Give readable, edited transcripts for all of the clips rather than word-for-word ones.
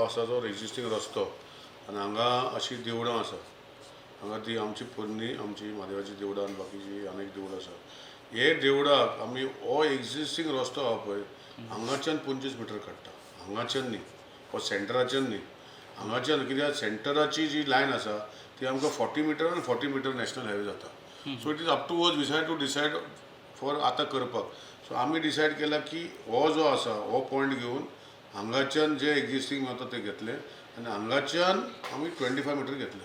हो आसा तो एग्जिस्टींग रस्तो आनी हांगा अशीं देवळां आसा. हांगा ती आमची पोरणी आमची म्हादेवाची देवळां आनी बाकीची आनीक देवळां आसा. हे देवळाक आमी हो एग्जिस्टींग रस्तो आहा पळय, हांगाच्यान 25 मिटर काडटा. हांगाच्यान न्ही, हो सेंटराच्यान न्ही, हांगाच्यान. कित्याक सेंटराची जी लायन आसा ती आमकां 40 मिटर आनी 40 मिटर नॅशनल हायवे जाता. So it is up to us decide to decide for आतां करपाक. सो आमी डिसायड केला की हो जो आसा हो पॉयंट घेवन हांगाच्यान जे एग्जिस्टींग वता ते घेतले आनी हांगाच्यान आमी 25 मिटर घेतले.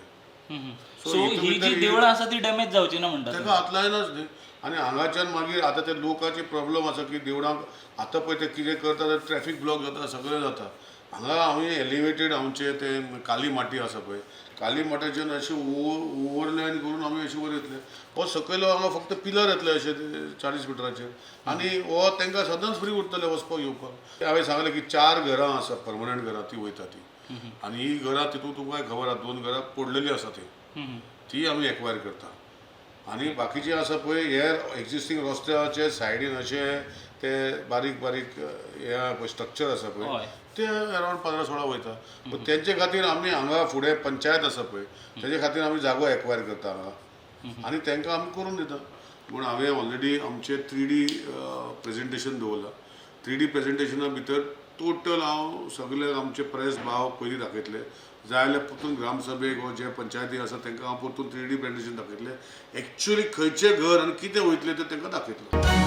सो हितून ही भितर जी देवळां आसा ती डॅमेज जावची ना म्हणटा? ताका हात लायनाच न्ही. आनी हांगाच्यान मागीर आतां ते लोकांचे प्रॉब्लम आसा की देवळांक आतां पळय ते कितें करता, ते ट्रॅफीक ब्लॉक जाता, सगळें जाता. हांगा आमी एलिवेटेड आमचे ते काली माटी आसा पळय, काली माट्याच्यान अशें ओवरलायन करून आमी अशें वयर येतले. हो सकयलो हांगा फक्त पिलर येतले अशे 40 मिटराचेर आनी हो तांकां सदांच फ्री उरतले वचपाक येवपाक. हांवें सांगलें की चार घरां आसा, परमनंट घरां, ती वयता ती. आनी ही घरां तितून तुमकां खबर आसा, दोन घरां पडलेलीं आसा, ती ती आमी एक्वायर करता. आनी बाकीचे आसा पळय, हे एग्जिस्टींग रस्त्याचे सायडीन अशे ते बारीक बारीक हे आहा पळय, स्ट्रक्चर आसा पळय, ते अरावंड 15-16 वयता. पण तेंचे खातीर आमी हांगा फुडें पंचायत आसा पळय, तेजे खातीर आमी जागो एक्वायर करता हांगा आनी तांकां आमी करून दिता. म्हूण हांवें ऑलरेडी आमचे 3D presentation दवरलां. 3D प्रेजेंटेशना भितर टोटल हांव सगळे आमचे प्रेस भाव पयलीं दाखयतले, जाय जाल्यार परतून ग्रामसभेक वा जे पंचायती आसा तांकां हांव परतून 3D presentation दाखयतले. एक्चुअली खंयचें घर आनी कितें वयतलें तें तांकां दाखयतलो.